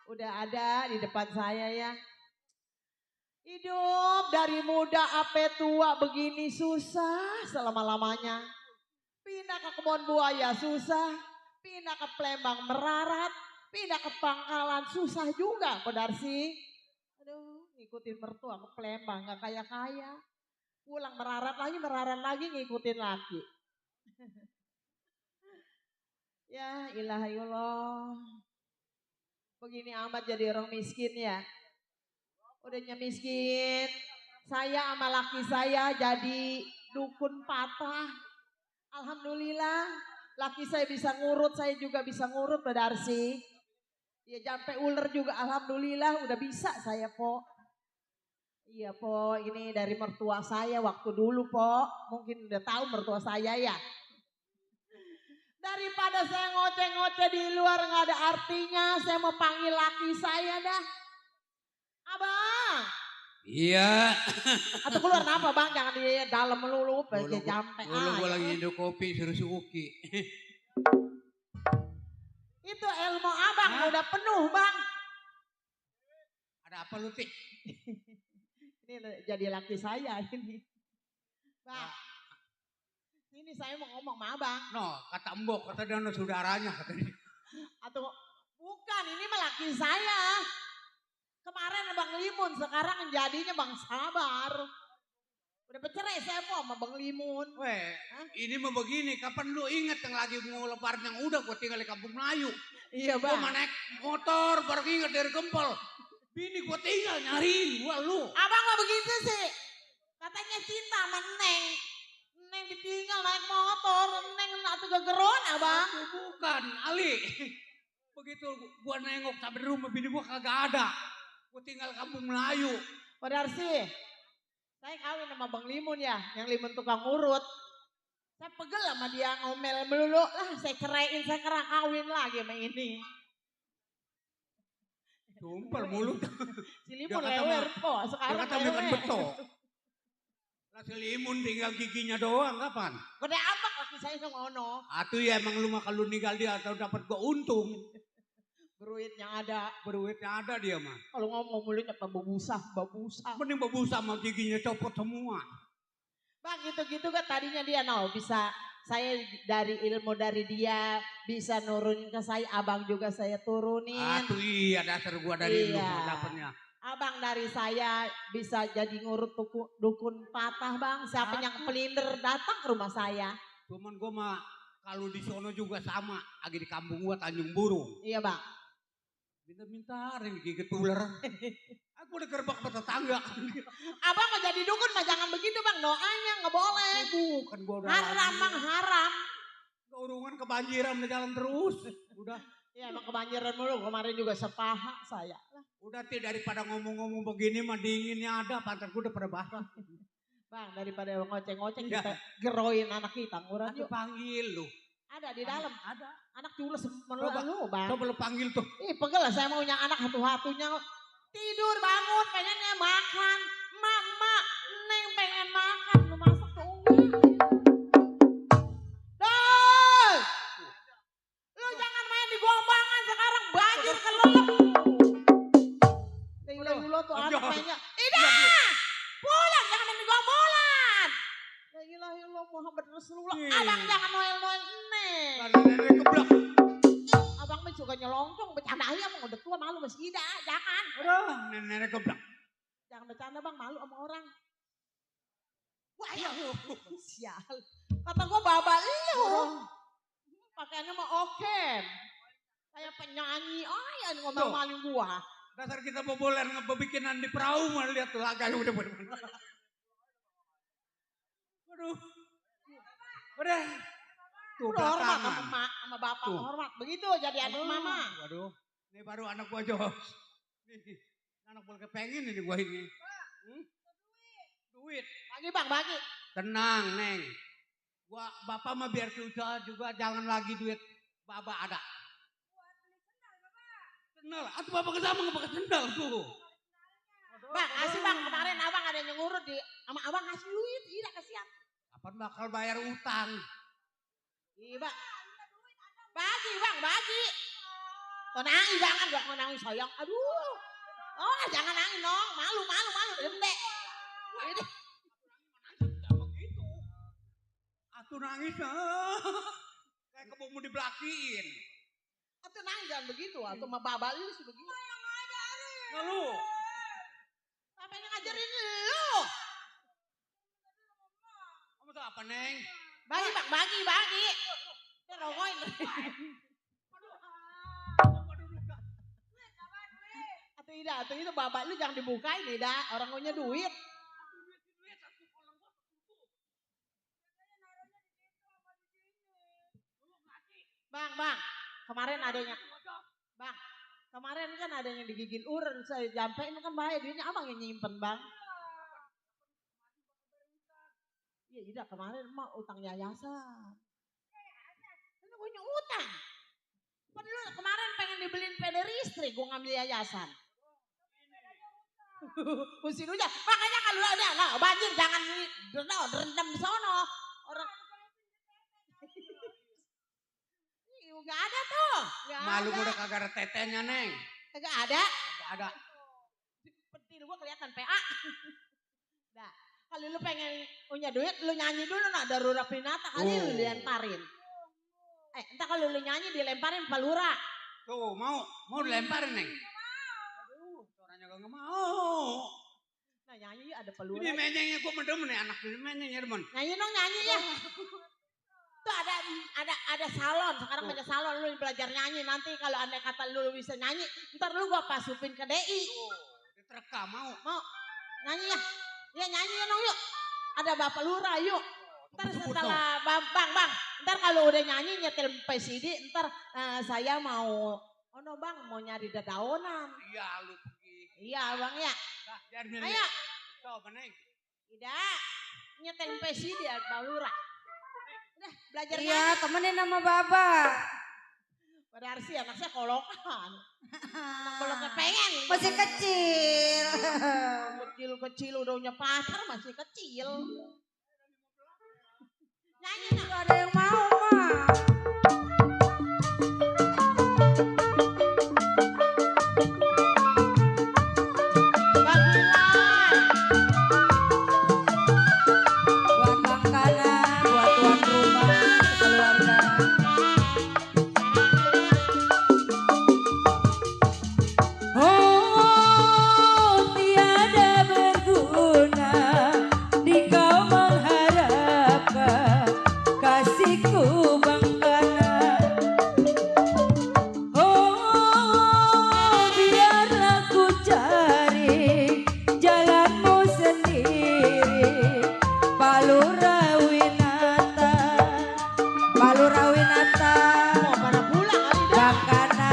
Udah ada di depan saya ya. Hidup dari muda sampai tua begini susah selama-lamanya. Pindah ke kebun buaya susah, pindah ke Plembang merarat, pindah ke Pangkalan susah juga, Kodarsi. Aduh, ngikutin mertua ke Plembang gak kaya-kaya. Pulang merarat lagi ngikutin laki. Ya ilahiullah. Begini amat jadi orang miskin ya. Udahnya miskin. Saya sama laki saya jadi dukun patah. Alhamdulillah. Laki saya bisa ngurut, saya juga bisa ngurut Mbak Darsi. Ya sampai ular juga alhamdulillah udah bisa saya po. Iya po, ini dari mertua saya waktu dulu po. Mungkin udah tahu mertua saya ya. Daripada saya ngoceh-ngoceh di luar nggak ada artinya, saya mau panggil laki saya dah. Abang. Iya. Atau keluar apa bang? Jangan di dalam melulu, pergi sampai. Dulu gue lagi hidup kopi suruh si Uki. Itu ilmu abang udah penuh bang. Ada apa lu Tik? Ini jadi laki saya ini. Bang. Ini saya mau ngomong sama abang. No, kata Mbok, kata dia saudaranya. Atau bukan, ini mah laki saya. Kemarin Bang Limun, sekarang jadinya Bang Sabar. Udah bercerai saya po sama Bang Limun. Weh, ini mah begini, kapan lu inget yang lagi mau lebaran yang udah gue tinggal di Kampung Melayu. Iya bang. Gue naik motor, baru inget dari Gempol. Bini gue tinggal nyariin gue lu. Abang mah begitu sih. Katanya cinta sama Neng. Neng ditinggal naik motor, Neng atau gegeron abang. Bukan, Ali. Begitu gue nengok sampai di rumah bini gue kagak ada. Gue tinggal Kampung Melayu. Padahal sih, saya kawin sama Bang Limun ya, yang Limun tukang urut. Saya pegel sama dia ngomel melulu, lah saya ceraiin, saya kawin lagi sama ini. Sumpah mulut. Si Limun lewer po, sekarang dia kata bukan betok. Lah si Limun tinggal giginya doang kapan? Gede apa laki saya ngono. Atuh ya emang lu mah kalau ninggal dia atau dapat gua untung. Beruitnya ada dia mah. Kalau ngomong mulutnya babusa. Mending babusa sama giginya copot semua. Bang gitu-gitu kan tadinya dia bisa saya dari ilmu dari dia bisa nurunin ke saya, abang juga saya turunin. Atuh iya dasar gua dari lu dapatnya. Abang dari saya bisa jadi ngurut dukun patah bang. Siapa yang pelinder datang ke rumah saya. Cuman gua mah kalau di sono juga sama. Lagi di kampung gua Tanjung Burung. Iya bang. Minta-minta ring gigit ular. Aku udah gerbak ke tetangga. Abang mau jadi dukun mah jangan begitu bang. Doanya nggak boleh. Bukan gua udah haram bang, haram. Keurungan kebanjiran udah jalan terus. Udah. Ya emang kebanjiran mulu. Kemarin juga sepaha saya. Udah daripada ngomong-ngomong begini mah dinginnya ada. Pantat gue udah pada basah. Bang daripada ngoceng-ngoceng kita geroin anak kita. Ngurang yuk. Panggil lu. Ada di dalam. Ada. Anak cules lu bang. Coba lu panggil tuh. Pegel lah saya maunya anak satu-satunya. Tidur bangun pengennya makan. Mama, Neng pengen makan. Lu masak ke Umi. Doi. Lu jangan main di gombangan sekarang banjir kelelep. Tinggal dulu tuh anak mainnya. Ida! Pulang jangan main di gombolan. La ilaha illallah Muhammad Rasulullah. Abang jangan noel-noel Neng. Nenek keblak. Abang mah suka nyelongcong, bercanda aja emang udah tua malu sama si Ida, jangan. Aduh, nenek keblak. Jangan bercanda bang, malu sama orang. Wah ya sial. Kata gue babak lu. Pakaiannya mah oke. Kayak penyanyi, ya ngomel-malin gua. Dasar kita bobolan ngebikinan di perahu mah lihat tuh laga udah bener-bener. Waduh. Udah. Tuh hormat sama bapak, hormat. Begitu jadi anak mama. Waduh, ini baru anak gua Jos. Nih, anak gua kepengen ini gua ini. Duit. Bagi bang, bagi. Tenang, Neng. Gua bapak mah biar susah juga jangan lagi duit bapak ada. Sendal, atau bapak kesama nggak pakai sendal tuh. Bang, kasih bang, kemarin abang ada yang ngurut sama abang kasih duit, tidak kasihan. Kapan bakal bayar utang? Iya bang. Bagi bang, bagi. Tuh nangis jangan gak mau nangis sayang. Aduh. Oh jangan nangis Nong. Malu. Dendek. Ini. Begitu. Atuh nangis. Kayak kebo mau dibelakin. Atuh nangis jangan begitu. Atuh mah babal lu sih begitu. Lalu. Apa yang ngajarin lu? Kamu tuh apa Neng? Bagi bang, bagi. Terongoin. Atuh itu bapak lu jangan dibukain Ida. Orang punya duit. Bang, kemarin adanya. Bang, kemarin kan adanya digigil ular, saya jampein kan bahaya, duitnya abang yang nyimpen bang. Iya, tidak kemarin mah utang yayasan. Ini punya utang. Padahal kemarin pengen dibeliin peda listrik, gue ngambil yayasan. Musim hujan, makanya kalau ada lah banjir jangan rendam di sono. Orang Gak ada tuh. Malu udah kagak ada tetenya Neng. Kagak ada. Kagak ada. Petir gua kelihatan PA. Nah, kalau lu pengen punya duit, lu nyanyi dulu nah darurat pinata kali lu dilemparin. Entar kalau lu nyanyi dilemparin palura. Tuh, mau dilemparin Neng. Aduh, suaranya gak mau. Nah, nyanyi ada palura. Ini menyengnya gua mendemen nih anak ini menyengnya demen. Nyanyi dong, nyanyi ya. Tuh ada salon, sekarang banyak salon lu belajar nyanyi. Nanti kalau andai kata lu bisa nyanyi, ntar lu gua pasupin ke DI. Diterekam mau. Nyanyi ya. Ya nyanyi ya dong yuk. Ada Bapak Lurah yuk. Ntar setelah bang. Ntar kalau udah nyanyi nyetel PCD, ntar saya mau bang mau nyari dedaunan. Iya lu pergi. Iya bang ya. Nah, biar ayo. Coba Neng. Tidak. Nyetel PCD ya Bapak Lurah. Udah belajar nyanyi. Iya temenin sama Bapak. Padahal sih anaknya kolokan. Kolokan pengen. Masih kecil. Kecil udah punya pacar masih kecil. Nyanyi nah. Gak ada yang mau mah. Buat makanan, buat tuan rumah, keluarga. Oh, tiada berguna di kau mengharapkan kasihku bangkana. Oh, biarlah ku cari jalanmu sendiri. Palura Winata, Mau pada pulang kali dah. bangkana.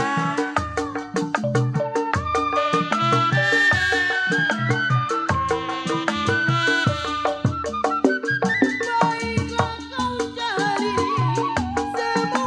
Baiklah kau cari semua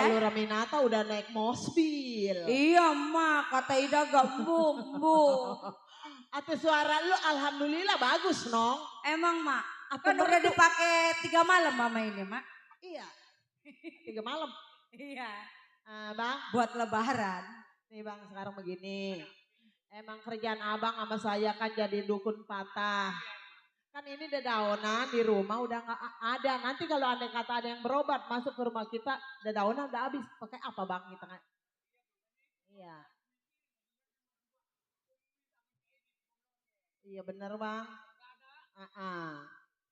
Kalau Raminata udah naik mobil. Iya mak, kata Ida gembung bu. Atau suara lu alhamdulillah bagus nong. Emang mak, Atau kan udah dipakai 3 malam mama ini mak. Iya. 3 malam. Iya. Bang. Buat lebaran. Nih bang sekarang begini. Emang kerjaan abang sama saya kan jadi dukun patah. Kan ini dedaunan di rumah udah nggak ada. Nanti kalau andai kata ada yang berobat masuk ke rumah kita, dedaunan udah habis. Pakai apa bang kita? Iya. Iya bener bang.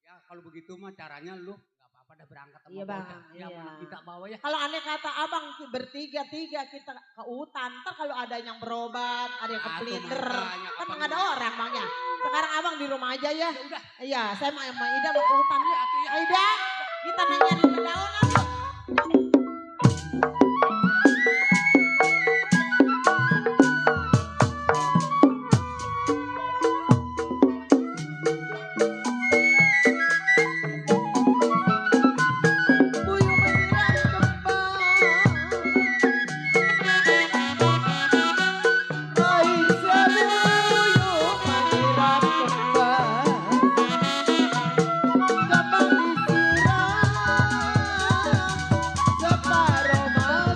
Ya kalau begitu mah caranya lu nggak apa-apa dah berangkat sama Iya bang. bocah. Ya mana kita bawa ya. Kalau andai kata abang bertiga-tiga kita ke hutan. Ntar kalau ada yang berobat, ada yang kepelinter. Kan nggak ada orang bangnya. Sekarang abang di rumah aja ya. Udah. Iya, saya sama Ida mau ke hutan ya. Ida, kita nanya di dedaunan yuk. Separuh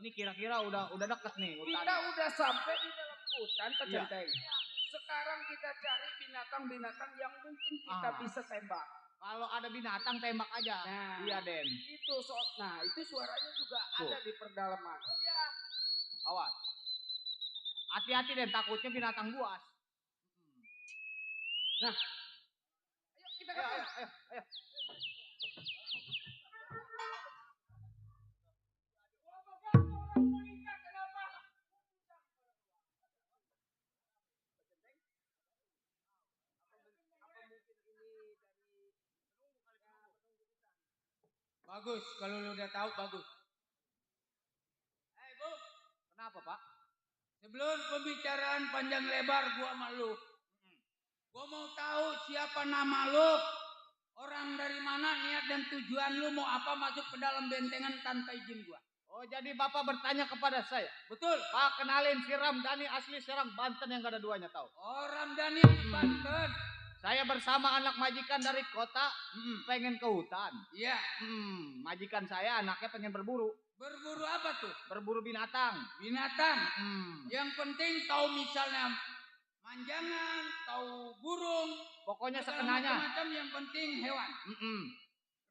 Ini kira-kira udah deket nih Kita hutannya. udah sampai di dalam hutan Pak Iya. Centeng. Sekarang kita cari binatang-binatang yang mungkin kita Ah. bisa tembak. Kalau ada binatang tembak aja. Nah, Iya Den. itu itu suaranya juga Tuh. ada di perdalaman. Ya, Awas. Hati-hati Den, takutnya binatang buas. ayo kita ke Ayo, sana. ayo. Orang meninggal kenapa? Bagus, kalau lu udah tahu bagus. Bu, Kenapa Pak? sebelum pembicaraan panjang lebar gua sama lu. Gua mau tahu siapa nama lu, orang dari mana, niat dan tujuan lu mau apa masuk ke dalam bentengan tanpa izin gua. Oh jadi Bapak bertanya kepada saya. Betul. Pak kenalin si Ramdhani asli Serang Banten yang gak ada duanya tahu. Orang Daniel Banten. Saya bersama anak majikan dari kota pengen ke hutan. Iya. Majikan saya anaknya pengen berburu. Berburu apa tuh? Berburu binatang. Binatang. Yang penting tahu misalnya manjangan, tahu burung, Pokoknya segala sekenanya. macam yang penting hewan.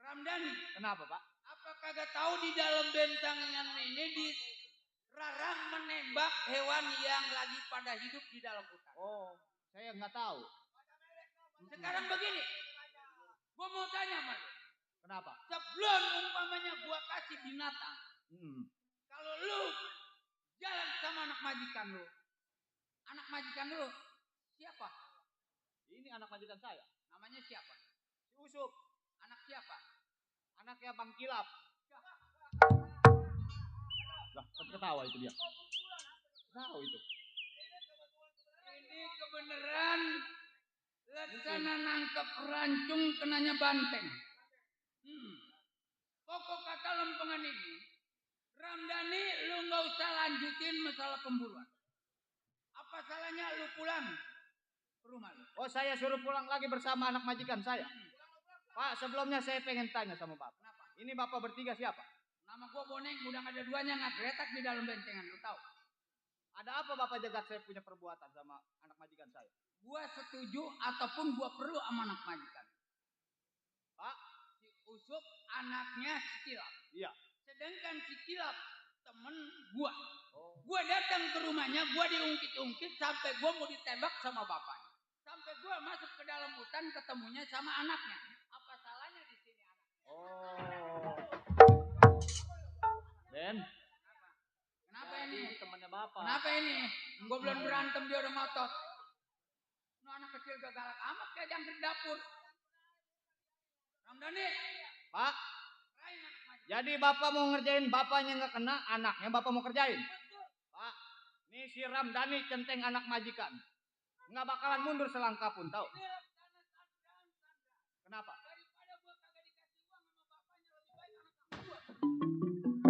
Ramdhani, Kenapa Pak? apa kagak tahu di dalam bentangan ini dilarang menembak hewan yang lagi pada hidup di dalam hutan. Oh saya nggak tahu. Sekarang begini, gua mau tanya sama lu. Kenapa? Sebelum umpamanya gua kasih binatang, kalau lu jalan sama anak majikan lu siapa? Ini anak majikan saya. Namanya siapa? Si Usup. Anak siapa? Anaknya Bang Kilap. Lah ketawa itu dia. Tahu itu. Ini kebenaran laksana nangkep rancung kenanya banteng. Pokok kata lempengan ini, Ramdhani lu nggak usah lanjutin masalah pemburuan. Apa salahnya lu pulang ke rumah lu? Oh saya suruh pulang lagi bersama anak majikan saya. Pak sebelumnya saya pengen tanya sama Bapak. Kenapa? Ini Bapak bertiga siapa? Nama gua Boneng, udah nggak ada duanya, nggak geletak di dalam bentengan, lu tahu? Ada apa Bapak jagat saya punya perbuatan sama anak majikan saya? Gua setuju ataupun gua perlu sama anak majikan. Pak? Si Usup anaknya si Kilap. Iya. Sedangkan si Kilap temen gua. Oh. Gua datang ke rumahnya, gua diungkit-ungkit sampai gua mau ditembak sama bapaknya. Sampai gua masuk ke dalam hutan ketemunya sama anaknya. Apa salahnya di sini anaknya? Oh. Den. Kenapa ini? Temannya Bapak. Kenapa ini? Gua belum berantem dia udah ngotot. Lu anak kecil gak galak amat kayak jangkrik dapur. Ramdhani, Pak, raih anak majikan. jadi Bapak mau ngerjain bapaknya nggak kena, anaknya Bapak mau kerjain. Pak, ini si Ramdhani centeng anak majikan. Nggak bakalan mundur selangkah pun, tahu? Kenapa? Daripada gua kagak dikasih uang sama bapaknya lebih baik anak gua.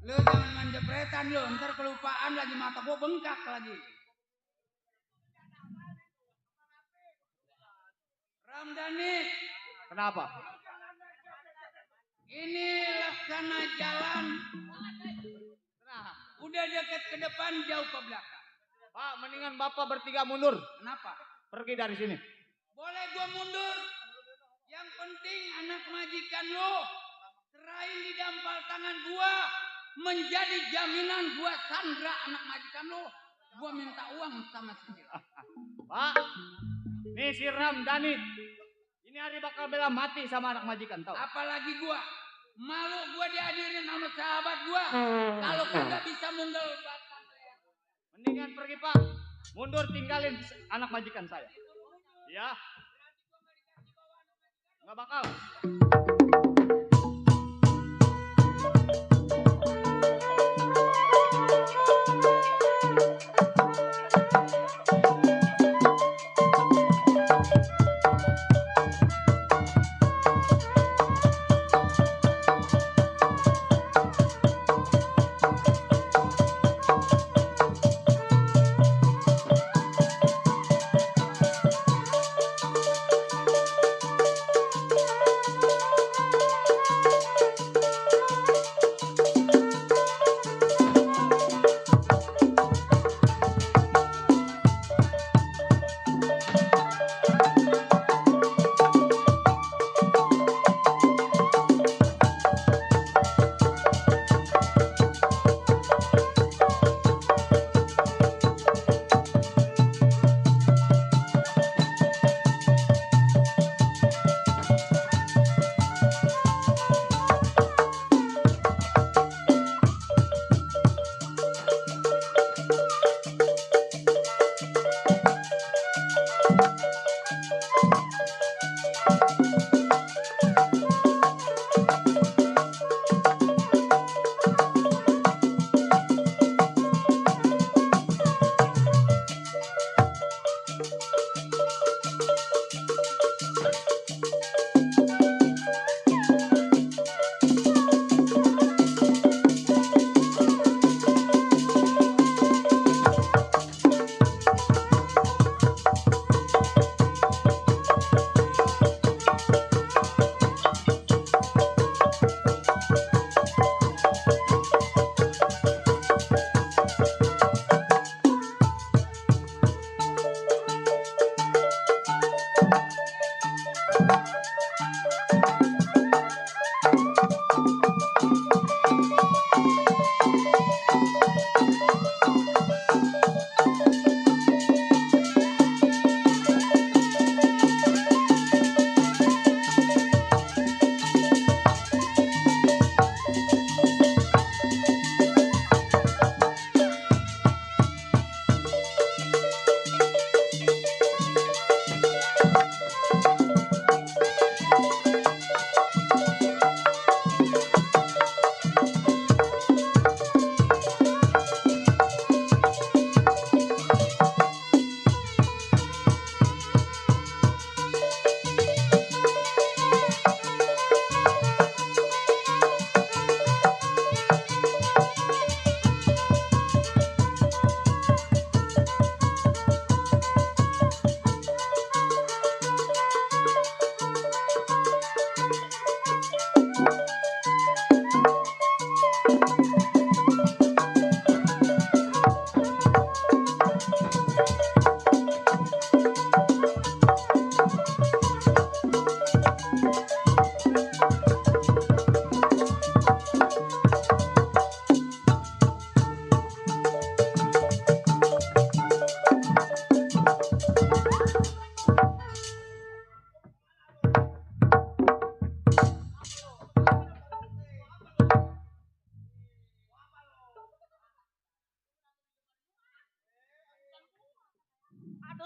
Lu jangan main jepretan lu, ntar kelupaan lagi mata gua bengkak lagi. Ramdhani, Kenapa? ini laksana jalan. Nah, Udah deket ke depan, jauh ke belakang. Pak, mendingan Bapak bertiga mundur. Kenapa? Pergi dari sini. Boleh gua mundur. Yang penting anak majikan lu serahin di dampal tangan gua. Menjadi jaminan gua sandra anak majikan lu. Gua minta uang sama si Ram. Pak, nih si Ramdhani. Ini hari bakal bela mati sama anak majikan, tau? Apalagi gua. Malu gua dihadirin sama sahabat gua. Kalau kagak bisa munggul batang. Mendingan pergi, Pak. Mundur, tinggalin anak majikan saya. Ya. Nggak bakal.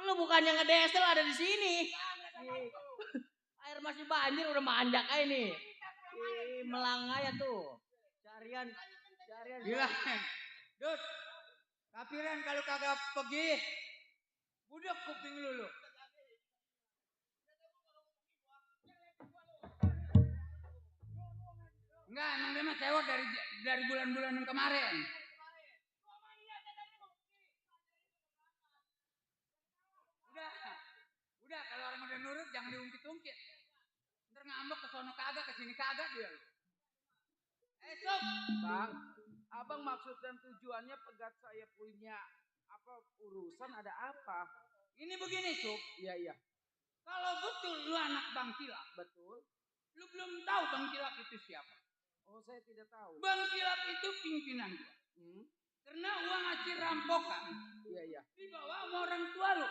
Lu bukannya ngedesel ada di sini. Air masih banjir udah manjak aja nih. Melang aja tuh. Carian. Gila. Dut. Tapi Ren kalau kagak pergi, budak kuping lu. Enggak, emang dia mah cewek dari bulan-bulan yang kemarin. Udah kalau orang udah nurut jangan diungkit-ungkit. Ntar ngambek ke sono kagak, ke sini kagak dia. Sob. Bang, abang maksud dan tujuannya pegat saya punya apa urusan ada apa? Ini begini, Sob. Iya. Kalau betul lu anak Bang Kilap, Betul. lu belum tahu Bang Kilap itu siapa. Oh, saya tidak tahu. Bang Kilap itu pimpinan gua. Karena uang hasil rampokan Iya. dibawa sama orang tua lu.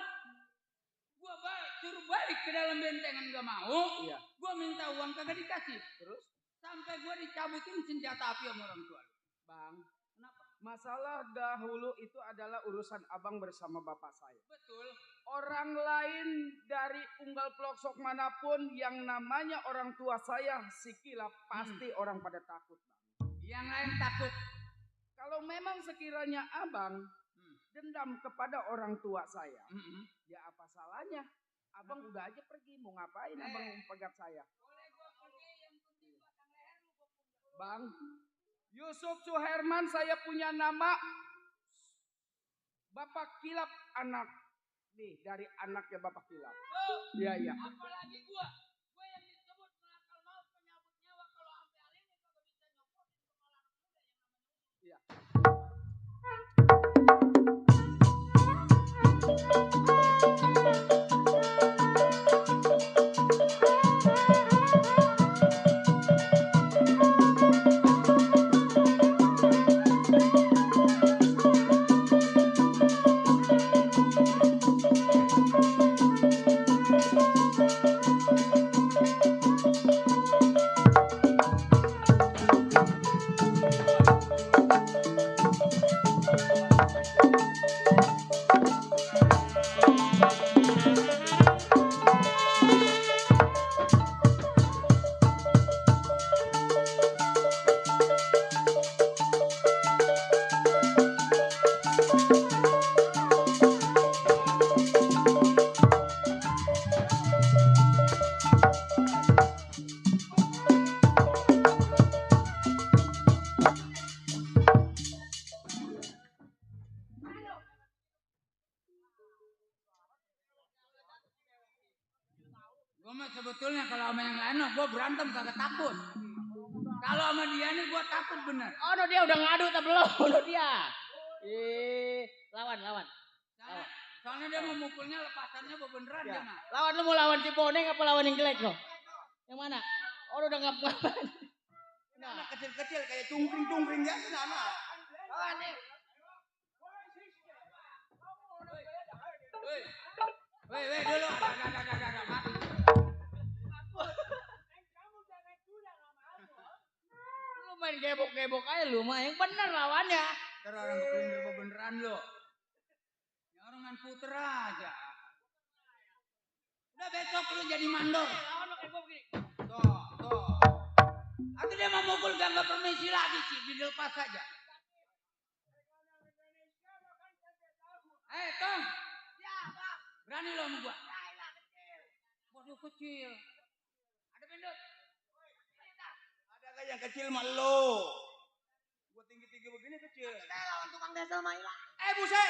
Gua suruh balik ke dalam bentengan gak mau. Iya. Gua minta uang kagak dikasih. Terus? Sampai gua dicabutin senjata api sama orang tua lu. Bang, kenapa? Masalah dahulu itu adalah urusan abang bersama bapak saya. Betul. Orang lain dari unggal pelosok manapun yang namanya orang tua saya si Kilap pasti orang pada takut, Bang. Yang lain takut. Kalau memang sekiranya abang dendam kepada orang tua saya, ya apa salahnya? Abang udah aja pergi, mau ngapain abang pegat saya? Bang, Yusuf Suherman saya punya nama Bapak Kilap anak. Nih, dari anaknya Bapak Kilap. Iya. Apalagi gua yang disebut melakal maut penyabut nyawa kalau sampai hari ini kagak bisa nyopotin kepala anak muda yang namanya. Iya. Gue mah sebetulnya kalau sama yang lain mah gue berantem kagak takut. Kalau sama dia nih gue takut bener. Oh, no, dia udah ngadu tak belum? No, dia. Lawan. Soalnya dia mau mukulnya lepasannya beneran dia mah. Lawan lu mau lawan si Boneng apa lawan yang jelek lo? Yang mana? Oh, udah ngapain? Anak kecil-kecil kayak cungkring ya sana. Lawan nih. Weh dulu ada mati. Lu main gebok-gebok aja lu mah yang bener lawannya. Ntar orang kepelintir beneran lo. Ya orang main puter aja. Udah besok lu jadi mandor. Lawan lo kayak gua begini. Tuh. Atau dia mau mukul gak permisi lagi sih, dilepas aja. Tong. Ya, Bang. Berani lo sama gua? Ya, kecil. Waduh, kecil. Ada pendut. Ada gak yang kecil mah lo? Gua tinggi-tinggi begini kecil. Kita lawan tukang desel mah hilang. Buset.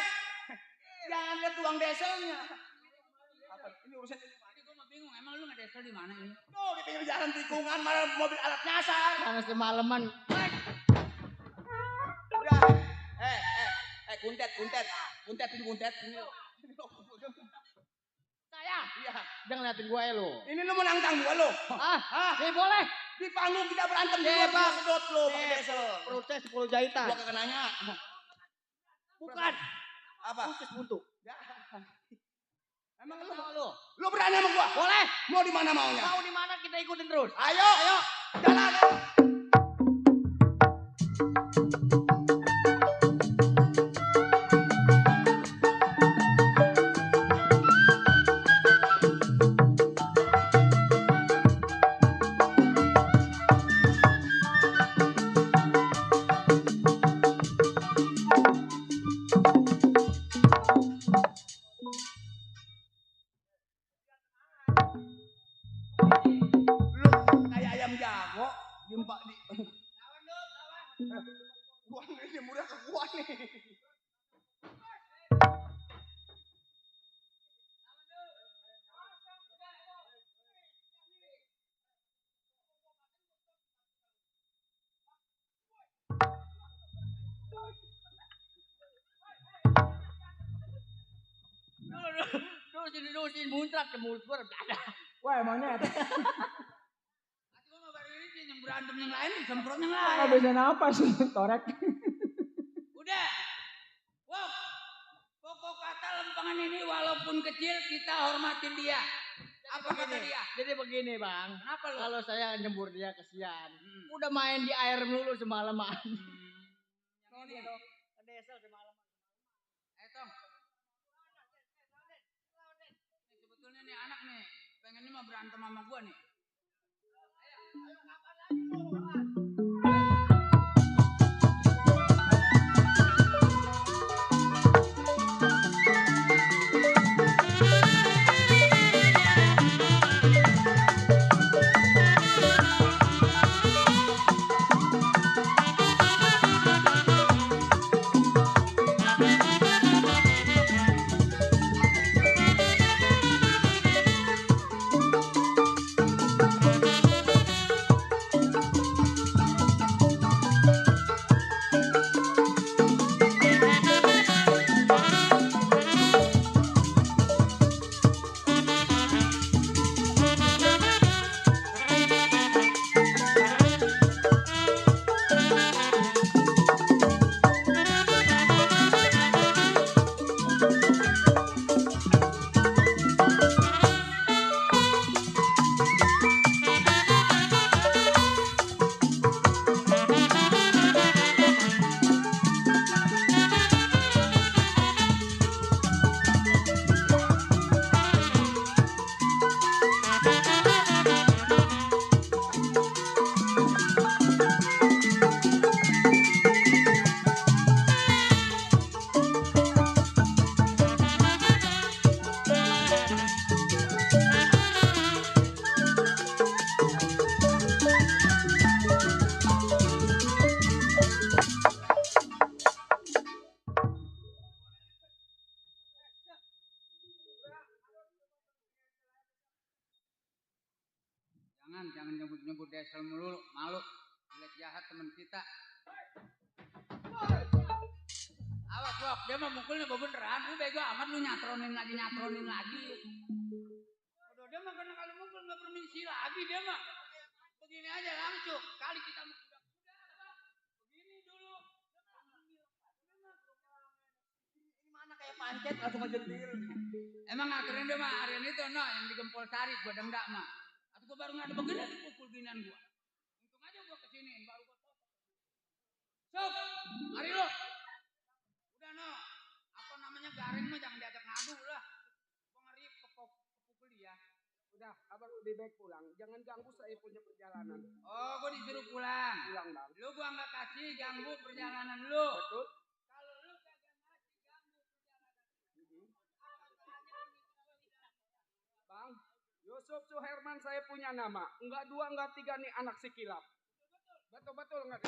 Jangan lihat tuang deselnya. Apa? Ini urusan Tadi gua mah bingung, emang lu ngedesel di mana ini? tuh di pinggir jalan tikungan mana mobil alat nyasar. Panas semalaman. Udah. Kuntet. Ini kuntet. Ini. Saya. Iya. Jangan liatin gue lu. Ini lu menantang gua lo. Ini boleh. Di panggung kita berantem di Iya, luar Bang. gua sedot lo pakai desel. Perut saya 10 jahitan. Gua kagak nanya. Bukan. Apa? Buntu. Ya. Emang Lu. lu berani sama gua? Boleh. Mau di mana maunya? Mau di mana kita ikutin terus. Ayo. Jalan. Lu kayak ayam jago di. didusin muncrat ke mulut gua ada. Wah emangnya Nanti gua mau baru ini yang berantem yang lain, disemprot yang nggak lain. bisa napas torek. Udah. Wow. Pokok kata lempangan ini walaupun kecil kita hormatin dia. Apa kata dia? Jadi begini bang, Kenapa lo? kalau saya nyembur dia kesian, udah main di air melulu semalaman. Yang ini. Ke desa semalaman. Tong. Sebetulnya nih anak nih, pengennya mah berantem sama gua nih. Jangan nyebut-nyebut desel melulu, malu. Lihat jahat teman kita. Awas Wok, dia mah mukulnya beneran. Lu bego amat lu nyatronin lagi. Aduh, dia mah karena kalau mukul nggak permisi lagi dia mah. Begini aja langsung. Kali kita udah. Begini dulu. Ini mana kayak pancet langsung ngejentir. Emang akhirnya dia mah harian itu no yang di Gempol Sari gua dengdak mah. Atau gua baru ngada begini dipukul ginian gua. Untung aja gua kesiniin baru gua potong. Sok, mari lo. Udah no. Apa namanya garing mah jangan diajak ngadu lah. Gua ngeri kepukul dia. Udah, abang lebih baik pulang. Jangan ganggu saya punya perjalanan. Oh, gua disuruh pulang. Pulang bang. Lu gua nggak kasih ganggu perjalanan lu. Betul. Kalau lu kagak ngasih ganggu perjalanan. Bang, Yusuf Suherman saya punya nama. Enggak dua, enggak tiga nih anak si kilap. Betul enggak?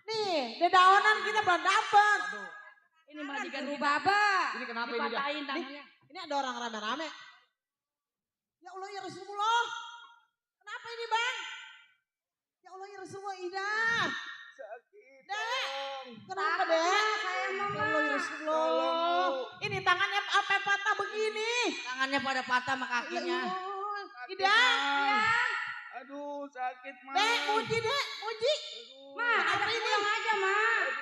Nih, dedaunan kita belum dapat. Waduh. Ini majikan Guru kita. Baba. Ini kenapa ini dia? Dipatahin tangannya. Ini ada orang rame-rame. Ya Allah ya Rasulullah. Kenapa ini bang? Ya Allah ya Rasulullah Ida. Sakit. Dek. Tolong. Kenapa dek? Saya Ya mama. Allah ya Rasulullah. Tolong, Ini tangannya apa patah begini? Tangannya pada patah sama Ya kakinya. Allah. Sakit, Ida. Mang. Aduh sakit Mang. Dek, muji dek, muji. Ma, Kenapa ada ini? pulang aja, Ma.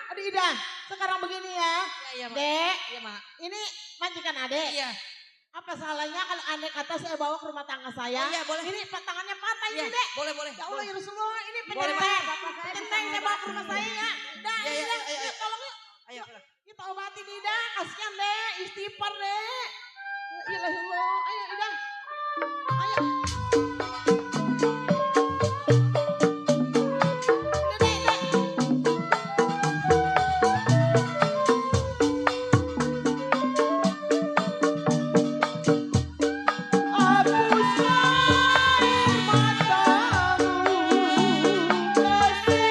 Aduh Ida, sekarang begini ya. Iya, Mak. Dek, Iya, Mak. ini majikan adek. Iya. Apa salahnya kalau andai kata saya bawa ke rumah tangga saya? Oh, iya, boleh. Ini tangannya patah Iya, ini dek. boleh, boleh. Ya Allah ya Rasulullah, ini Boleh, penyenteng. Bapak saya Penyenteng bisa saya bawa ke rumah saya ya. Dah, Iya, iya, Ida, ayo, ayo. yuk, tolong yuk. Ayo. Kita obatin Ida, kasihan dek, istighfar dek. Ya Allah, ayo Ida. Ayo. Dek, dek. Hapuslah air matamu kasih hati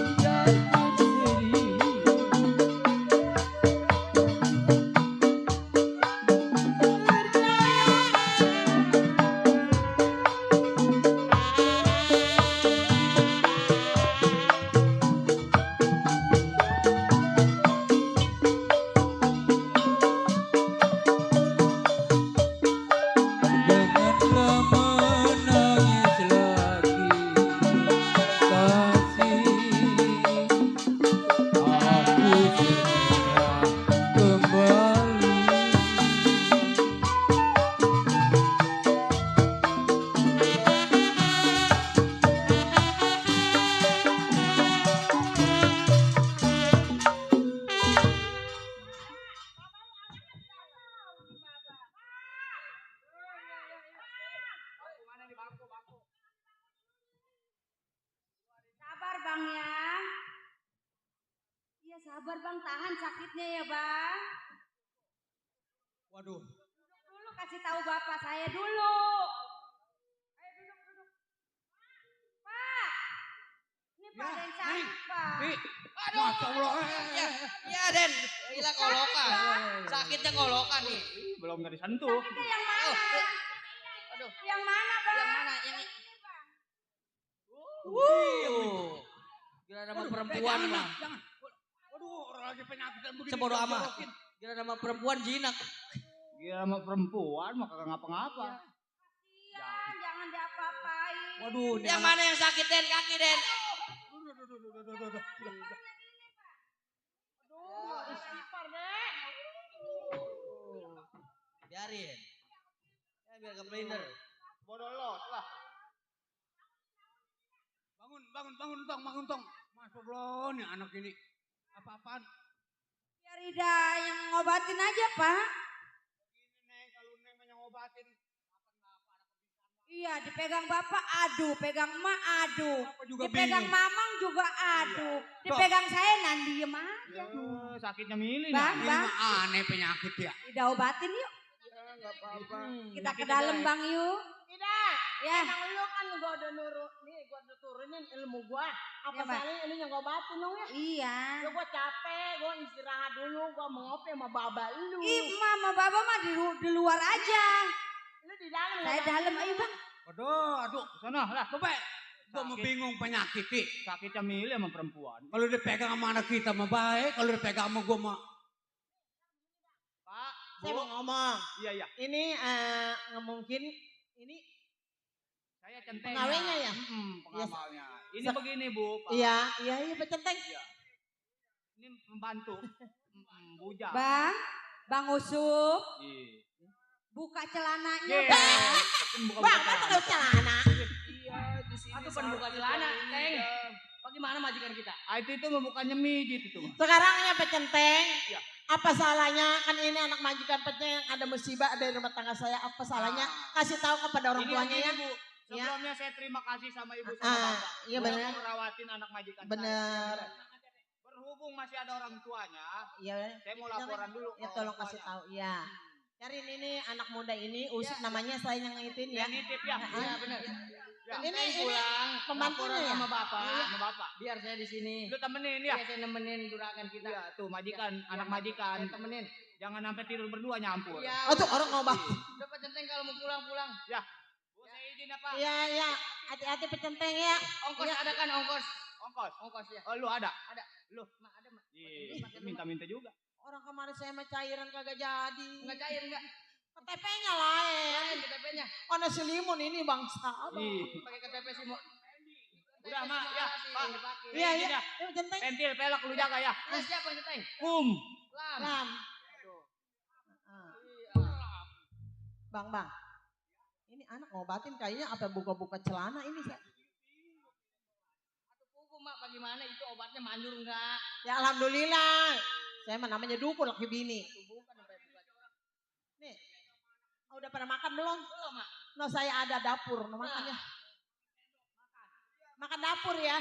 dan Janganlah menangis lagi, kasih. Aku segera kembali. Sabar, Bang ya. Iya, sabar, Bang. Tahan sakitnya ya, Bang. Waduh. Dulu kasih tahu Bapak saya dulu. Ayo duduk. Pak. Ini Pak Den sakit, Pak. Masya Allah. Ya, ya Den. Gila kolokan. Sakitnya kolokan nih. Belum nggak disentuh. Sakitnya yang mana? Oh, aduh. Yang mana, Bang? Yang mana? Yang Gila nama perempuan Jangan, mah. jangan. Waduh, orang lagi penyakitan begini. Sebodoh amat. dijorokin. Gila nama perempuan jinak. Gila sama perempuan mah kagak ngapa-ngapa. Iya, jangan diapa-apain. Waduh, yang mana yang sakit Den? Kaki Den. Aduh, istighfar dek. Biarin. Ya biar ke blender. Bodoh los lah. Bangun tong. Masya Allah, nih anak ini. Apa-apaan? Biar Ida yang ngobatin aja, Pak. Ini Neng, kalau Neng yang ngobatin. Iya, dipegang Bapak, aduh. Pegang emak, aduh. Apa juga Dipegang bingung. Mamang juga, aduh. Dipegang saya, nan diem aja. Sakitnya milih Bang, nih. Ini Bang. mah aneh penyakit ya. Ida obatin yuk. Ya nggak apa-apa. Kita ke dalam, Bang, yuk. Ida, Ya. emang lu kan gua udah nih gua udah turunin ilmu gua. Apa Ya, Mbak. salahnya lu yang ngobatin dong ya? Iya. Ya gua capek, gua istirahat dulu, gua mau ngopi sama baba lu. Ih, Mama Baba mah di luar aja. Lu di dalam Saya ya, Bang? dalam, ayo Bang. Aduh. Sana lah. Coba. Gua mau Sakit. bingung penyakit nih. Sakitnya milih sama perempuan. Kalau dipegang sama anak kita mah baik, kalau dipegang sama gua mah. Pak, Saya mau Bu. ngomong. Iya. Ini nggak mungkin ini Saya centeng. Pengawalnya ya? Pengamalnya. Ini Sa- begini Bu. Pak. iya becenteng. Ini pembantu. Bujang. Bang Usup, Iya. buka celananya, Iya. Bang. Bukan Bang, bukan. masa kalau celana? Iya di sini. Atau penbuka celana, Neng. Bagaimana majikan kita? Itu membuka nyemijit itu. Mas. Sekarang ya pecenteng. Iya. Apa salahnya? Kan ini anak majikan pecenteng, ada musibah dari rumah tangga saya. Apa salahnya? Kasih tahu kepada orang Ini tuanya ya. begini, Bu. Iya. Sebelumnya saya terima kasih sama Ibu sama Ah, Bapak. iya Udah benar. merawatin anak majikan Benar. saya. Berhubung masih ada orang tuanya, Iya. saya mau laporan dulu. Ya ke tolong orang kasih tuanya. tahu. Iya. Cariin ini anak muda ini, Usip namanya saya yang ngituin ya. Yang nitip ya. Ah, Iya ah. benar. Centeng pulang. pembantunya Laporan ya? sama bapak. Sama bapak. Biar saya di sini. Lu temenin ya. Iya, saya nemenin juragan kita. Iya, tuh majikan, anak majikan. Saya temenin. Jangan sampai tidur berdua nyampur. Iya. Oh tuh orang ngobat. Udah Pak Centeng kalau mau pulang. Ya. Bu, saya izin apa? Iya, iya. Hati-hati pecenteng ya. Ongkos ada kan ongkos? Ongkos. Ongkos ya. Oh, lu ada? Ada. Lu? Mak ada mak. Ih, minta-minta juga. Orang kemarin saya mah cairan kagak jadi. Enggak cair enggak? KTP-nya lain. Lain KTP-nya. Mana si limun ini bangsa. Ih. Pakai KTP sih mau. Udah, Mak, ya, Pak. Iya, Izin iya. ya. Ini centeng. Pentil pelek lu jaga ya. Siapa yang Centeng? Lam. Lam. Aduh. Ah. Iya. Bang. Ini anak ngobatin kayaknya apa buka-buka celana ini. Atau pugu mak bagaimana itu obatnya manjur enggak? Ya alhamdulillah. Saya mah namanya dukun laki bini. Itu bukan sampai buka. Nih. Udah pada makan belum? Belum mak. No saya ada dapur, no makannya. Makan dapur ya.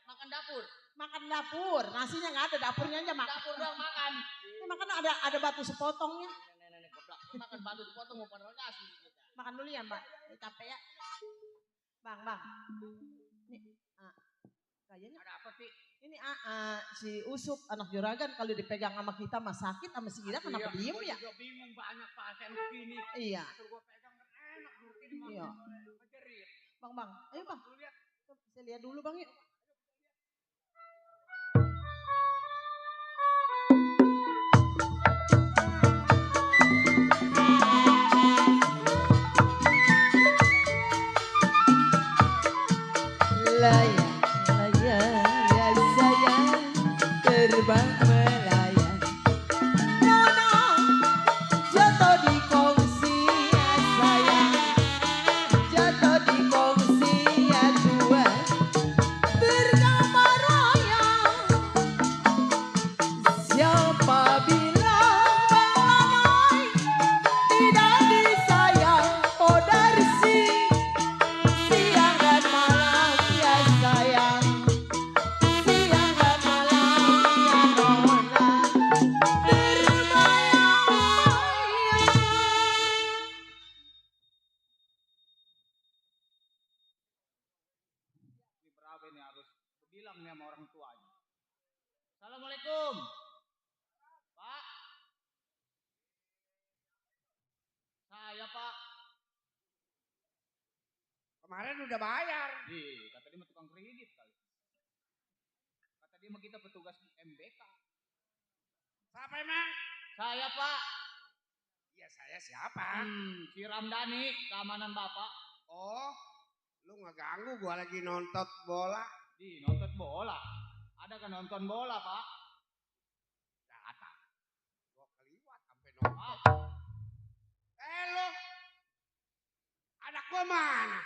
Makan dapur. Makan dapur. Nasinya nggak ada, dapurnya aja makan. Dapur doang makan. Ini makan ada batu sepotongnya. Nenek goblok. Makan batu sepotong mau pada nasi kita. Makan dulu ya Mbak. Ini capek ya. Bang. Nih, kayaknya Ada apa sih? ini si Usup anak juragan kalau dipegang sama kita mah sakit sama si Ida kenapa diem ya? Gua juga bingung banyak pasien begini. Iya. Suruh gua pegang kan enak ngerti di Iya. Ngejerit. Bang. Ayo Bang. Lu lihat. Saya lihat dulu Bang yuk. Layang ya sayang terbang melayang. Nono jatuh di kongsi ya sayang, jatuh di kongsi ya tua bergambar royong. Siapa bilang Bang tidak disayang Podarsi, siang dan malam ya sayang, siang dan malam ya nona bermayang-mayang. Ini berabe nih harus bilang nih sama orang tuanya. Assalamualaikum. Pak. Saya Pak. Kemarin udah bayar. Kata dia mah tukang kredit kali. Kata dia mah kita petugas MBK. Siapa emang? Saya Pak. Iya saya siapa? Si Ramdhani, keamanan Bapak. Oh, lu ngeganggu gua lagi nonton bola. Nonton bola. Ada kan nonton bola Pak? Datang. Gua keliwat sampai nonton. Lu, anak gua mana?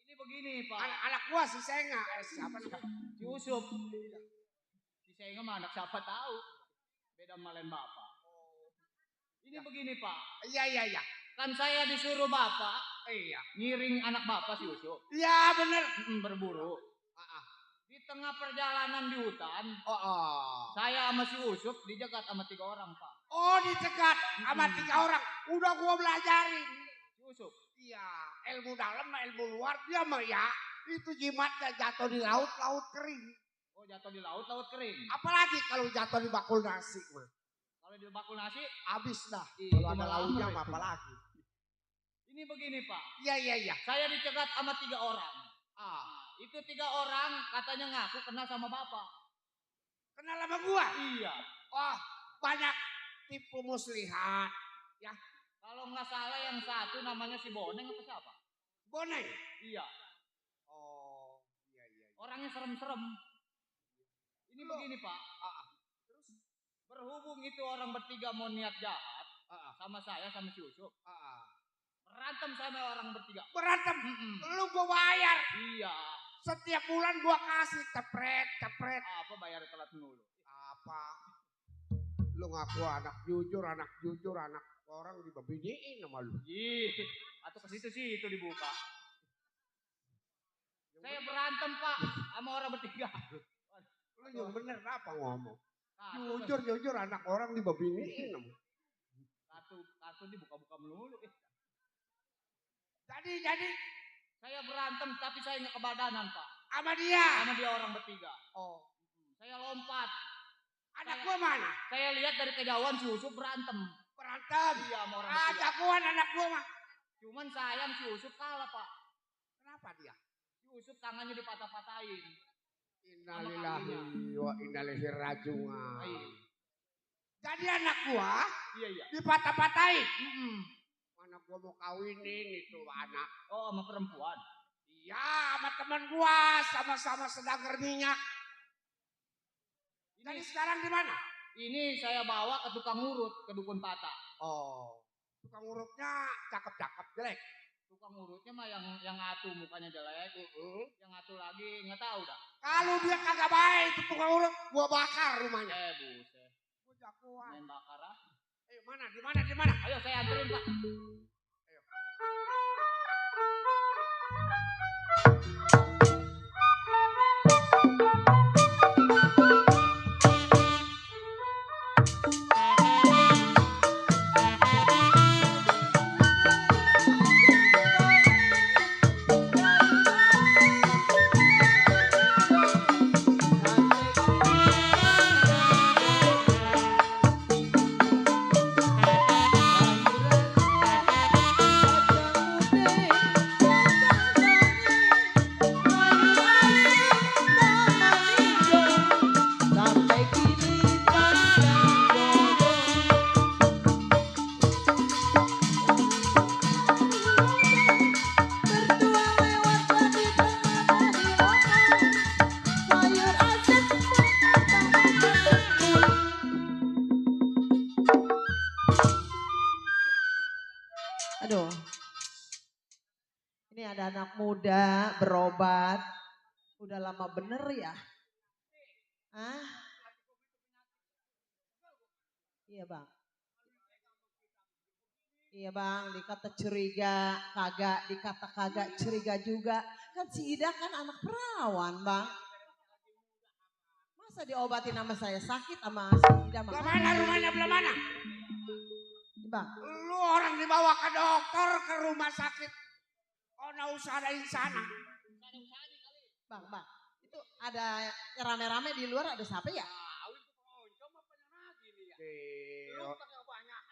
Ini begini Pak. Anak gua si Senga. Siapa namanya? Si Usup. Si Senga mah anak siapa tahu. Beda malen Bapak. Ini begini Pak. Iya. Kan saya disuruh Bapak Iya. ngiring anak Bapak si Usup. Iya bener. Berburu. Di tengah perjalanan di hutan, Oh. saya sama si Usup dijegat sama 3 orang Pak. Oh dicegat sama 3 orang. Udah gua belajarin. Si Usup. Iya. Ilmu dalam sama ilmu luar dia mah ya. Itu jimatnya jatuh di laut, laut kering. Oh jatuh di laut, laut kering. Apalagi kalau jatuh di bakul nasi mah. Kalau di bakul nasi, Habis dah. Ih, Kalau itu ada mah lautnya lama mah itu. apalagi. ini begini Pak. Iya. Saya dicegat sama 3 orang. Ah. Itu 3 orang katanya ngaku kenal sama Bapak. Kenal sama gua? Iya. Oh, banyak tipu muslihat. Ya, Kalau nggak salah yang satu namanya si Boneng apa siapa? boneng. Iya. Oh, iya. Orangnya serem-serem. Ini Loh. begini Pak. Terus? Berhubung itu orang bertiga mau niat jahat. Sama saya sama si Usup. Berantem sama orang bertiga. Berantem. Lu gua bayar. Iya. Setiap bulan gua kasih cepret. Apa bayar telat mulu? Apa? Lu ngaku anak jujur, anak orang dibabiniin sama lu. Ih, atau ke situ dibuka. Saya berantem Pak sama orang bertiga. Lu yang bener apa ngomong? Kartu, Jujur anak orang dibabiniin sama. kartu dibuka-buka melulu. Jadi Saya berantem tapi saya nggak kebadanan, Pak. Sama dia. Sama dia orang bertiga. Oh. Saya lompat. Anak gua mana? Saya lihat dari kejauhan si Usup berantem. Berantem. Iya, sama orang bertiga. Jagoan anak gua mah. Cuman sayang si Usup kalah, Pak. Kenapa dia? Si Usup tangannya dipatah-patahin. Innalillahi wa inna ilaihi raji'un. Iya. Jadi anak gua Iya. dipatah-patahin. Anak gua mau kawinin itu anak. Oh, sama perempuan. Iya, sama teman gua sama-sama sedang minyak. Jadi sekarang di mana? Ini saya bawa ke tukang urut ke Dukun Patah. Oh, tukang urutnya cakep-cakep jelek. Tukang urutnya mah yang atu mukanya jelek. Yang atu lagi nggak tahu dah. Kalau dia kagak baik itu tukang urut, gua bakar rumahnya. Buset. Gua jagoan. Main bakar ah. Ayo mana? Di mana? Di mana? Ayo saya anterin, Pak. Aduh. Ini ada anak muda berobat. Udah lama bener ya? Hah? Iya bang. Iya bang, dikata curiga, kagak, dikata kagak curiga juga. Kan si Ida kan anak perawan bang. Masa diobatin sama saya sakit sama si Ida? Belah mana rumahnya, belah mana? Bang. Lu orang dibawa ke dokter ke rumah sakit. Oh, nggak usah ada di sana. Bang, itu ada rame-rame di luar ada siapa ya?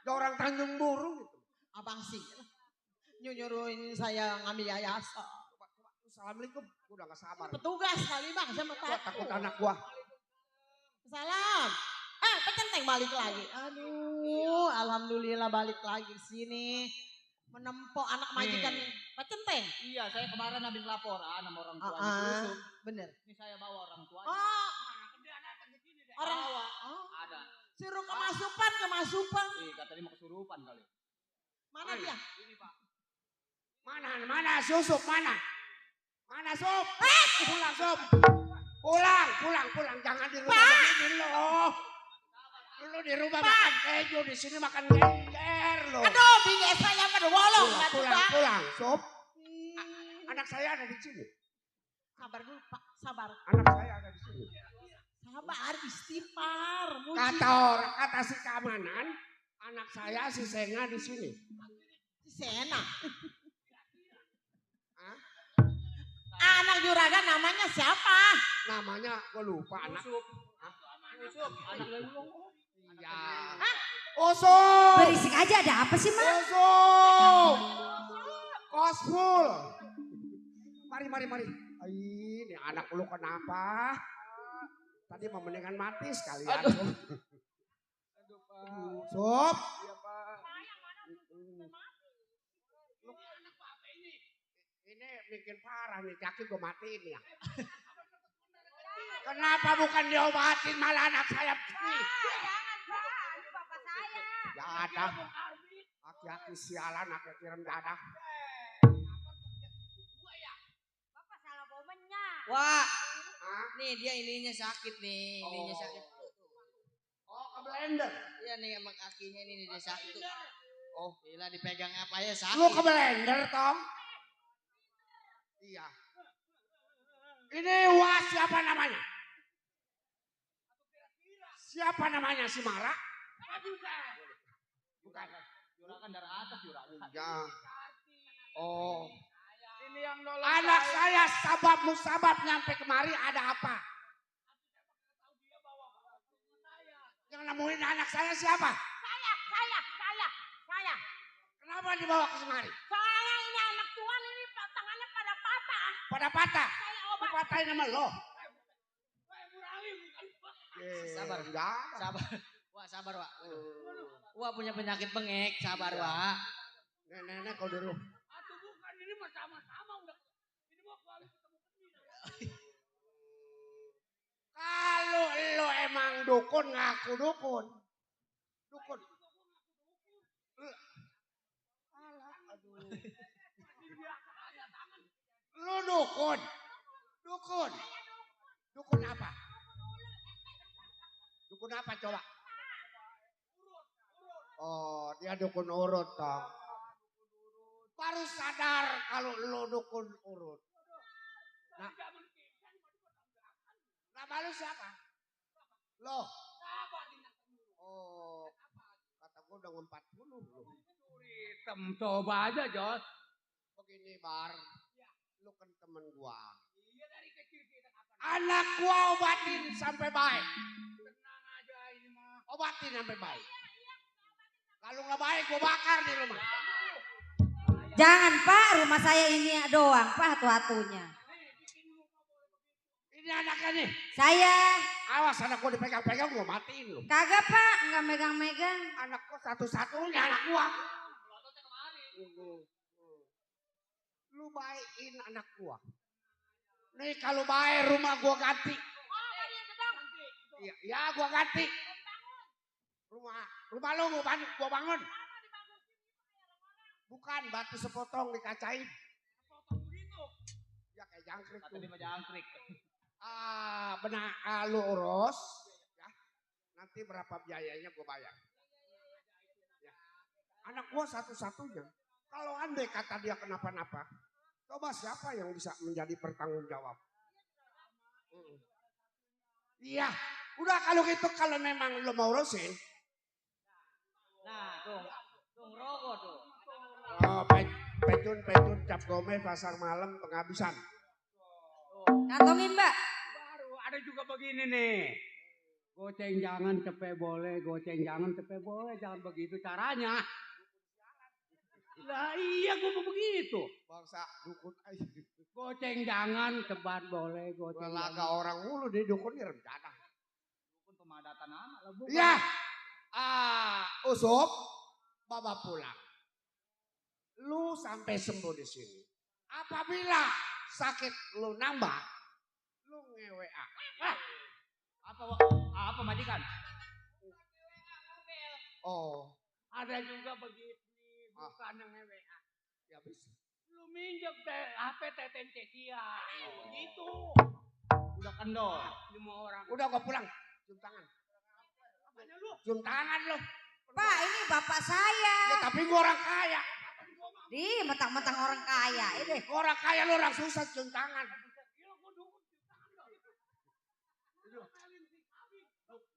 Ada orang Tanjung Burung itu. Abang sih. Nyuruhin saya ngambil yayasan. Assalamualaikum. Gua udah gak sabar. Petugas kali bang, saya mau Gua takut anak gua. Salam. Pecenteng balik lagi. Aduh, alhamdulillah balik lagi sini. Menempok anak majikan pecenteng. Iya, saya kemarin habis laporan sama orang tua Yusuf. Bener. Ini saya bawa orang tuanya. Oh. Orang Ada. suruh kemasupan. Katanya mau kesurupan kali. Mana dia? Ini, Pak. Mana Susup mana? Mana Sup? Pulang Sup. Pulang. Jangan di rumah begini loh. Lu di rumah makan keju, di sini makan genger loh. Aduh, bini saya pada wolong. Pulang, Sup. Anak saya ada di sini. Sabar dulu, Pak. Sabar. Anak saya ada di sini. Sabar, istighfar. Kata si keamanan, anak saya si Senga di sini. Si Sena. Anak juragan namanya siapa? Namanya gue lupa anak. Yusuf, anak dari Iya. Usuk. Berisik aja, ada apa sih, Mak? Usuk. Kosful. Mari. Ini anak lu kenapa? Tadi mau mendingan mati sekalian. Aduh, Pak. Sup. Iya, Pak. Ini bikin parah nih, kaki gue matiin ya. Kenapa bukan diobatin malah anak saya begini? Jangan, Pak. Itu bapak saya. Ya ada. Aki-aki sialan, aki kirim dadah. Bapak salah bawa minyak. Wah, Hah? nih dia ininya sakit nih, ininya Oh. sakit. Oh, ke blender. Iya nih sama kakinya ini dia sakit tuh. Oh, gila dipegang apa ya sakit. Lu ke blender, Tom? Iya. Ini wah siapa namanya? Siapa namanya si Mara? Bukan. Juragan dari atas, juragan. Ya. Oh. ini yang nolong Anak saya sabab musabab nyampe kemari ada apa? Yang nemuin anak saya siapa? Saya. Kenapa dibawa ke semari? Soalnya ini anak tuan ini tangannya pada patah. Pada patah. Saya Lu obat. patahin sama lo. Sabar. Enggak. Sabar. Wah, sabar, Wak. Wah, punya penyakit bengek. Sabar, Wak. Nenek kau dulu. Atau bukan ini mah sama-sama udah. Ini mau kali ketemu Kalau lo emang dukun ngaku dukun. Dukun. Alah, aduh. Lo dukun. Dukun. Dukun apa? Dukun apa coba? Oh, dia dukun urut toh. Baru sadar kalau lo dukun urut. Nah, nama lu siapa? Lo. Oh, kata gue udah 40 belum. hitam. Coba aja, Jos. Begini Bar, lu kan temen gua. Anak gua obatin sampai baik. Tenang aja ini mah. Obatin sampai baik. Kalau nggak baik gua bakar di rumah. Jangan Pak, rumah saya ini doang Pak hatu-hatunya. Ini anaknya nih. Saya Awas anak gua dipegang-pegang gua matiin lu. kagak Pak, nggak megang-megang. Anak gua satu-satunya anak gua. Lu baikin anak gua. Nih kalau baik rumah gua ganti. Iya, ya gua ganti. Rumah lu gua bangun. Bukan batu sepotong dikacain. Ya kayak jangkrik. Kata dia mah jangkrik. Benar lu urus. Ya. Nanti berapa biayanya gua bayar. Ya. Anak gua satu-satunya. Kalau andai kata dia kenapa-napa. Coba siapa yang bisa menjadi pertanggung jawab? Iya, udah kalau gitu kalau memang lo mau urusin. Nah, tuh rokok tuh. Oh, pecun cap gome pasar malam penghabisan. Kantongin Mbak. Baru ada juga begini nih. Goceng jangan cepet boleh, goceng jangan cepet boleh, jangan begitu caranya. Lah iya gua mau begitu. Bangsa dukun aja. Goceng jangan, cepat boleh, goceng Laga jangan. orang mulu di dukun ini rencana. Dukun pemadatan anak lah, bukan. Iya. Usup, Bapak pulang. Lu sampai sembuh di sini. Apabila sakit lu nambah, lu nge-WA. Apa majikan? Oh, Ada juga begitu, bukan yang WA. ya bisa. Lu minjem HP Teten Cecia. Begitu. Udah kendor. 5 orang. Udah gua pulang. Cium tangan. Apanya lu? Cium tangan lu. Pak ini bapak saya. Ya tapi gua orang kaya. Di mentang-mentang orang kaya. Ini Gua orang kaya lu orang susah cium tangan.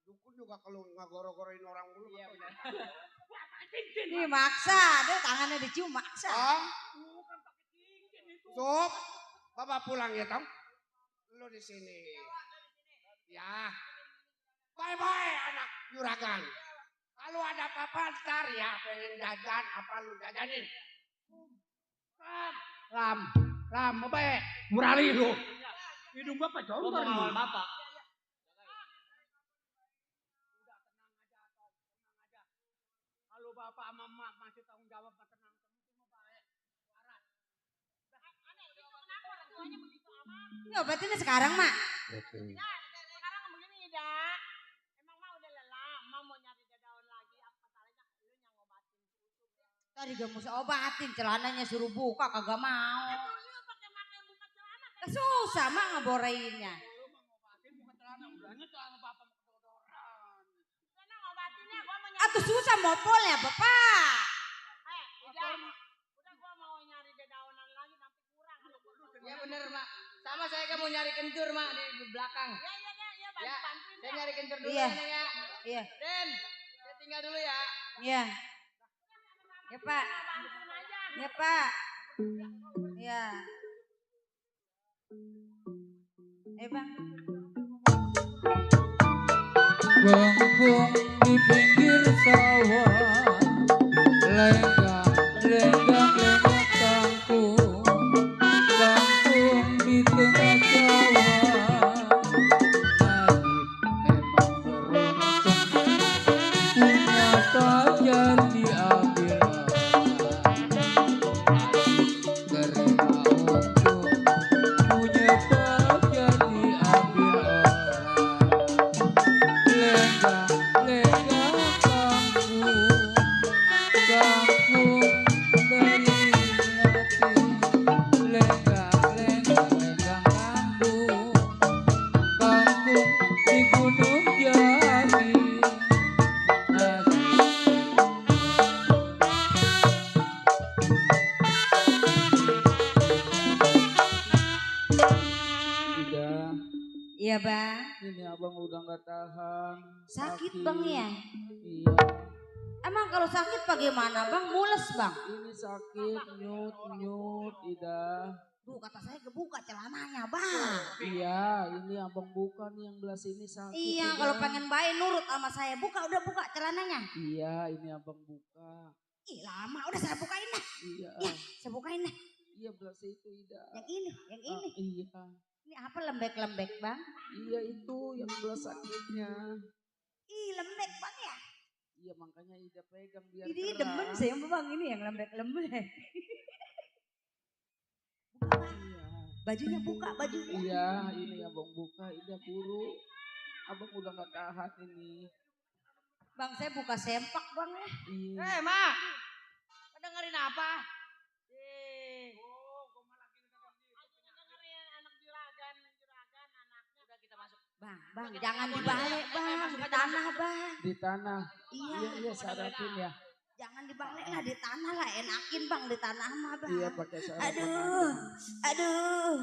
Dukun juga kalau nggak goro-goroin orang mulu. Iya benar. Ini maksa, dia tangannya dicium maksa. Oh, Sob, Bapak pulang ya Tom. Lu di sini. Ya. Bye-bye anak juragan. Kalau ada apa-apa ntar ya pengen jajan apa lu jajanin. Ram, apa ya? Murali lu. Hidung bapak Gua coba pengawal nih. bapak. Kalau bapak sama emak masih tanggung jawab tenang. Ini obatinnya sekarang mak. Sekarang begini dah. Emang mah udah lelah, mah mau nyari daun lagi. Apa salahnya lu yang ngobatin susuk ya? Tadi gak mau obatin, celananya suruh buka kagak mau. Lu pakai buka celana. Susah mak ngeboreinnya. Sana ngobatinnya gua mau nyari. Atuh susah mopolnya bapak. Udah gua mau nyari dedaunan lagi nanti kurang. Ya bener, Mak. Sama saya kan mau nyari kencur, Mak, di belakang. Ya, Ya, bantuin saya nyari kencur dulu Iya. ya, Neng, ya. Iya, Den, saya tinggal dulu ya. iya. Ya pak. Ya pak. Iya. Bang. Bengkung di pinggir sawah, lenggang lenggang lenggang kangkung, kangkung di tengah sawah. Nasib memang beruntung, punya pacar diambil orang. Terima untung, punya pacar diambil orang. Lenggang lenggang kangkung, kangkung dari hati. Lenggang lenggang lenggang kangkung, kangkung di gunung Jati. Ida, Iya bang. ini abang udah nggak tahan. Sakit bang ya. Iya, Emang kalau sakit bagaimana bang? Mules bang. ini sakit nyut nyut Ida. Duh kata saya kebuka celananya bang. Iya, ini abang buka nih yang belah sini sakit. Iya Ida. kalau pengen baik nurut sama saya. Buka udah buka celananya. Iya, ini abang buka. Ih lama udah saya bukain dah. Iya, Ya saya bukain dah. iya belah situ Ida. Yang ini, yang ini. Iya, Ini apa lembek-lembek bang? iya itu yang belah sakitnya. Ih lembek bang ya. Iya makanya Ida pegang biar Ini keras. demen saya bang ini yang lembek-lembek. Buka bang. Iya. Bajunya buka bajunya. Iya, ini abang buka, Ida buru. Abang udah nggak tahan ini. Bang saya buka sempak bang ya. Iya. Mak. Dengerin apa? Eh. Bang jangan dibalik bang. Di tanah bang. Di tanah. Iya. Iya, iya sarapin ya. Jangan dibalik lah di tanah lah. Enakin bang di tanah mah bang. Iya pakai sarap. Aduh. Aduh.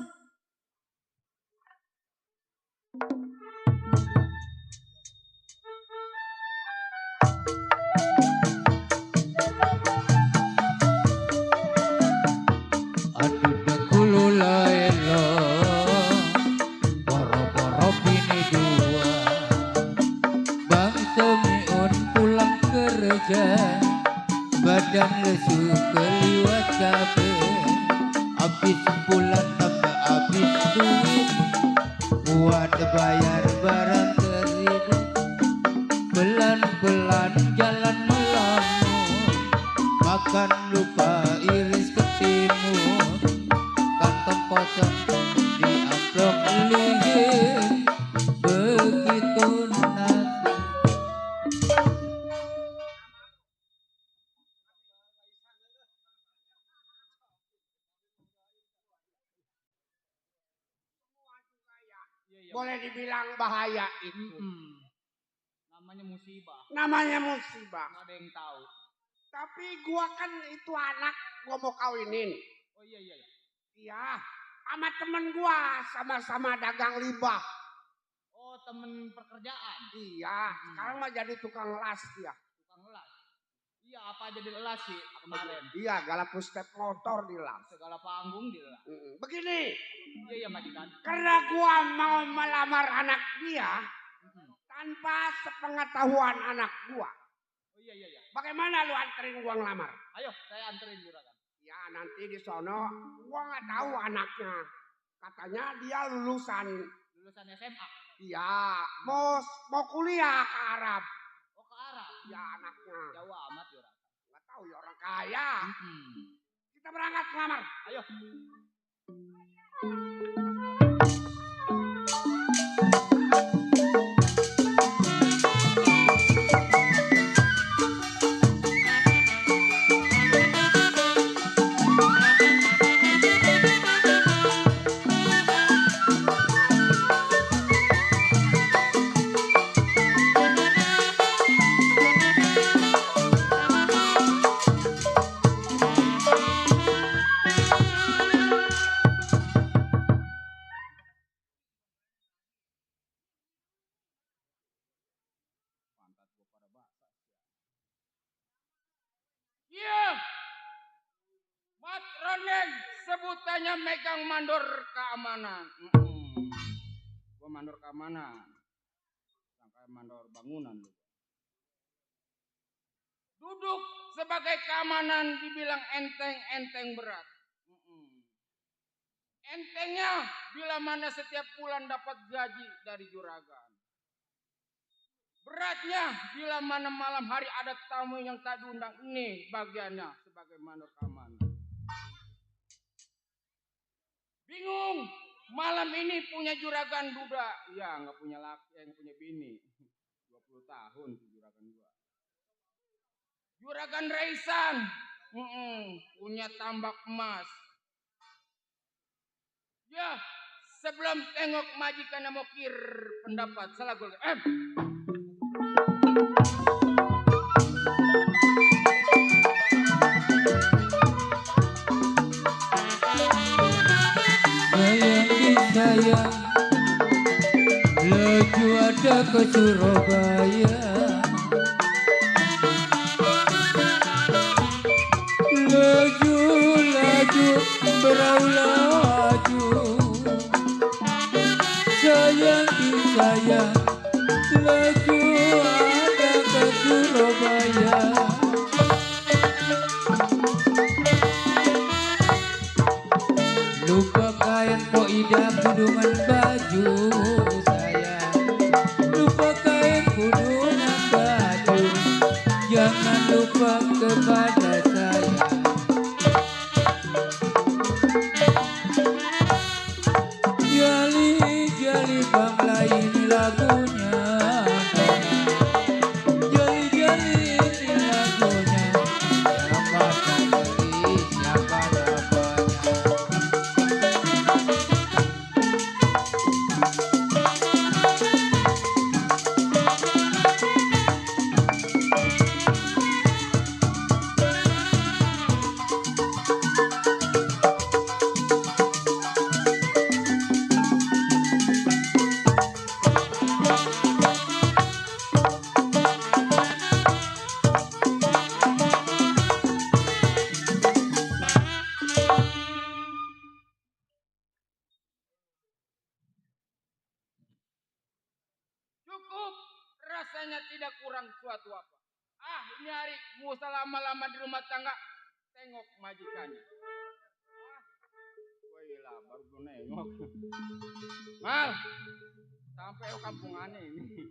Aduh dekulu lain lo, boro-boro bini dua. Bang Semiun pulang kerja, badan lesu keliwat cabe. Habis pulang tambah habis duit, buat bayar barang kredit. Pelan-pelan jalan melamun, makan lupa iris ke timur. Kantong kosong di amplop lingin, begitu nasi. Boleh dibilang bahaya itu. Namanya musibah. Namanya musibah. Nggak ada yang tahu. Tapi gua kan itu anak gua mau kawinin. Oh iya iya. Iya, sama temen gua sama-sama dagang limbah. Oh temen pekerjaan. Iya, sekarang mah jadi tukang las dia. Tukang las. Iya apa aja dilas sih kemarin. Iya, galapus step motor di las. Segala panggung dilas. Begini, Iya iya majikan. karena gua mau melamar anak dia tanpa sepengetahuan anak gua. Oh iya iya iya. Bagaimana lu anterin gua ngelamar? Ayo saya anterin juragan. Ya nanti di sono gua nggak tahu anaknya. Katanya dia lulusan. Lulusan SMA. Iya, mau kuliah ke Arab. Oh ke Arab. Ya anaknya. Jauh amat juragan. Nggak tahu ya orang kaya. Kita berangkat ngelamar. Ayo. Rupanya megang mandor keamanan. Gua mandor keamanan. Sangka mandor bangunan. Duduk sebagai keamanan dibilang enteng berat. Entengnya bila mana setiap bulan dapat gaji dari juragan. Beratnya bila mana malam hari ada tamu yang tak diundang. Ini bagiannya sebagai mandor keamanan. Bingung, malam ini punya juragan duda. Ya nggak punya laki, nggak punya bini. 20 tahun tuh juragan gua. Juragan Raisan, punya tambak emas. Ya, sebelum tengok majikan mau kir pendapat salah gue. Sayang laju ada ke Surabaya, laju beraulah sayang disayang laju ada ke Surabaya. Lupakan kok indah kudungan baju sayang, lupakan kudungan baju, jangan lupa kepada saya. Jali bang lain lagunya, jali ini lagunya, siapa beli siapa dapatnya. Cukup, rasanya tidak kurang suatu apa. Ini hari mau usah lama-lama di rumah tangga, tengok majikannya. Wailah, baru gue nengok. Mal, sampai kampungannya ini.